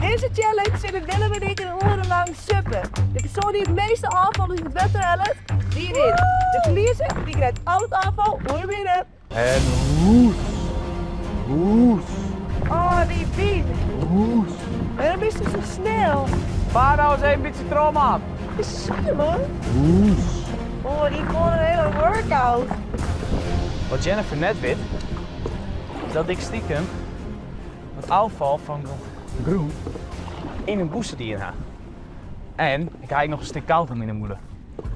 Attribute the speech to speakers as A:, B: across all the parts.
A: Dizze challenge sille Willem en ik in oere lang suppe. De persoan dy't it measte ôffal út it wetter hellet, dy wint. De ferliezer, dy krijt al it ôffal oer him hinne.
B: En hoes, hoes.
A: Oh, dy wyn.
B: Hoes.
A: Wêrom bist sa snel?
B: Faar nou ris even in bytsje troch, man.
A: Is swier, man.
B: Hoes.
A: Oh, dy gewoan in hiele workout.
B: Wat Jennifer net wit, is dat ik stikem wat ôffal fan de grûn yn in bûse dien ha. En ik ha ek noch in stik kaugum yn 'e mûle.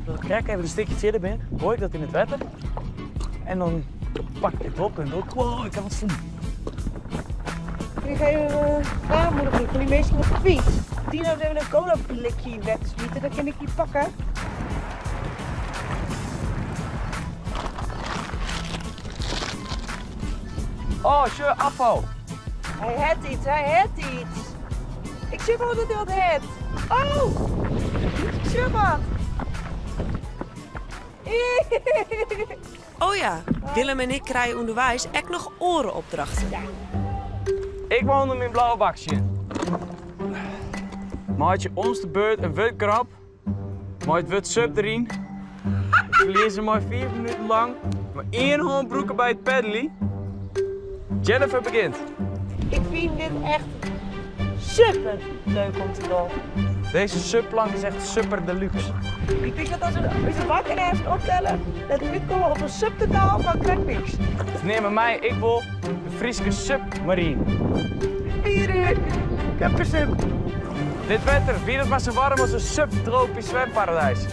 B: As ik krekt even in stikje fierder bin, goai ik dat yn it wetter en dan pak ik it op en dan, wow, ik ha wat fûn.
A: Ik krige even in aanmoediging fan dy minsken op de fyts. Dino even in cola blikje yn it wetter smite, dan kin ik dy pakke.
B: Oh, sjoch, afval.
A: Hy hat iets, hy hat iets. Ik sjoch wol dat hy wat hat. Oh! Ik sjoch wat.
C: Oh ja, Willem en ik krije ûnderweis ek noch oare opdrachten.
B: Ik wol ûnder myn blauwe bak sjen. Meitsje omste beurt in wurdgrap mei it wurd sup deryn. De ferliezer mei fiif minuten lang mar ien hân brûke by it peddeljen. Jennifer begjint.
A: Ik fyn dit echt super leuk om te dwaan.
B: Deze supplank is echt super deluxe.
A: Ik tink dat as we ús bakken ergens optelle, dat we útkomme op in subtotaal fan krekt niks.
B: Neame my ek wol de Fryske submarine.
A: Hier, ik heb een sub.
B: Dit wetter, wie dat mar sa waarm as in subtropysk swemparadys.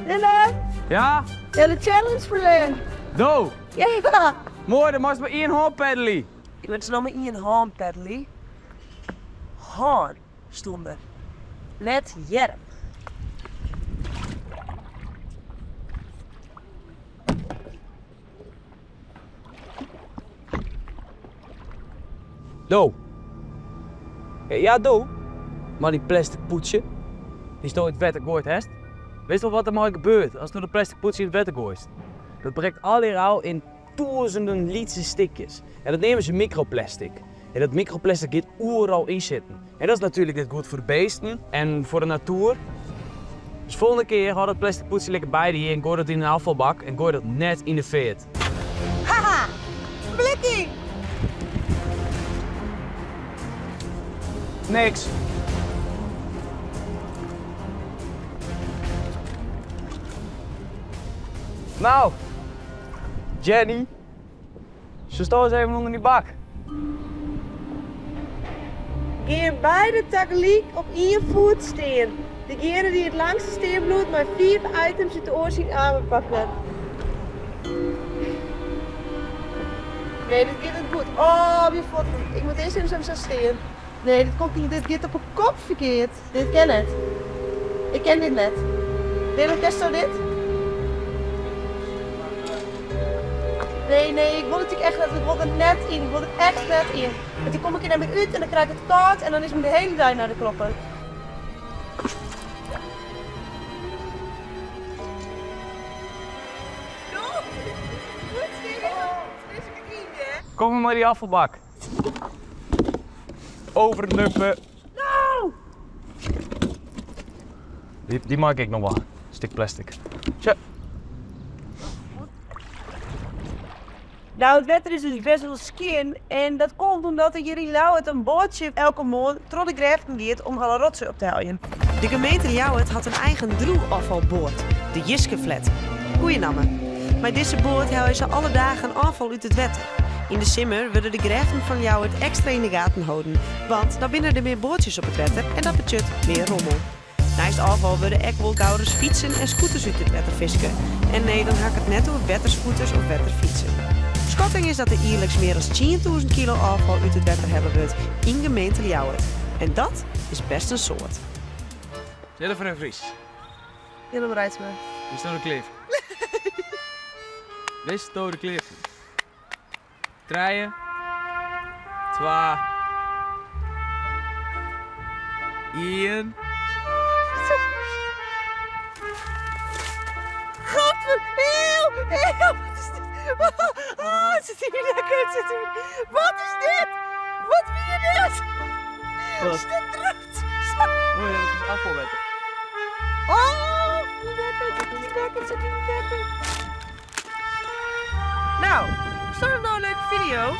A: Willem?
B: Ja?
A: Ja, de challenge ferlern.
B: Do?
A: Ja.
B: Moai, dan meist mei ien hân peddelje.
A: Ik moat no mei ien hân peddelje. Hân stond der. Net earm.
B: Do. Ja, do. Mei dy plastic pûdsje dy'tsto yn it wetter goaid hast. Witst wol wat der mei gebeurt ast dat plastic pûdsje yn it wetter goaist? Dat brekt allegear ôf yn tûzenen lytse stikjes. En dat neame se microplastic. En dat microplastic giet oeral yn sitten. En dat is natuerlik net goed foar de bisten en foar de natuer. Dus folgjende kear hâld dat plastic pûdsje lekker by dy en goai dat yn in ôffalbak en goai dat net yn de feart.
A: Haha, blikkie!
B: Niks. Nou, Jenny, sto ris even ûnder dy bak.
A: Gean beide tagelyk op ien foet stean. Degene dy't it langste stean bliuwt mei fiif items út de oar syn amer pakke. Nee, dit giet net goed. Oh, myn fuotten. Ik moat earst even sa stean. Nee, dit komt niet. Dit giet op 'e kop ferkeard. Dit kin net. Ik kin dit net. Willem, kensto dit? Nee, nee, ik wol it echt net. Ik wol der net yn. Ik wol der echt net yn. Want dan kom ik der net mear út en dan krij ik it kâld en dan is myn hiele dei nei de kloppen.
B: Kom mar mei dy ôffalbak. Overnuppen.
A: No!
B: Dy mei ik noch wol. Stik plastic. Tsja.
A: Nou, it wetter is dus best wol skjin en dat komt omdat der hjir yn Ljouwert in boatsje elke moarn troch de grêften giet om alle rotsoai op te heljen.
C: De gemeente Ljouwert hat in eigen droechôffalboat, de Jiskeflet. Goeie namme. Mei dizze boat helje se alle dagen ôffal út it wetter. Yn de simmer wurde de grêften fan Ljouwert ekstra yn de gaten holden, want dan binne der mear boatsjes op it wetter en dat betsjut mear rommel. Neist ôffal wurde ek wol gauris fytsen en scooters út it wetter fiske. En nee, dan ha ik it net oer wetterscooters of wetterfytsen. Skatting is dat der jierliks mear as 10.000 kilo ôffal út it wetter helle wurdt yn gemeente Ljouwert. En dat is best in soad.
B: Jennifer de Vries.
A: Willem Reitsma.
B: Witsto der klear foar? Witsto der klear foar? Trije, twa, ien.
A: Godver, eeuw, eeuw, wat is dit? Oh, het zit hier lekker, het zit hier. Wat is dit? Wat wie dit?
B: Wat?
A: Dit drupt.
B: Oh ja, dat is afvalwetter.
A: Oh, die wekker, die wekker, die wekker. Nou, vond het nou een leuke video?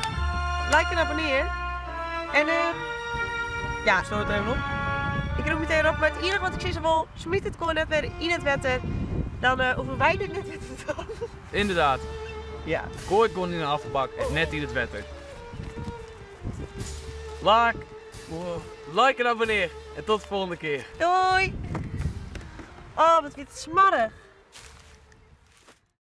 A: Like en abonneer. En ja.
B: Stoot het even op.
A: Ik roep meteen op, maar het enige wat ik zeg wel, smiet het gewoon net weer in het wetter. Dan hoeven wij dit net weer te doen.
B: Inderdaad.
A: Ja.
B: Gooi het gewoon in een afvalbak en net in het wetter. Like, like en abonneer. En tot de volgende keer.
A: Doei. Oh, wat weer smarrig.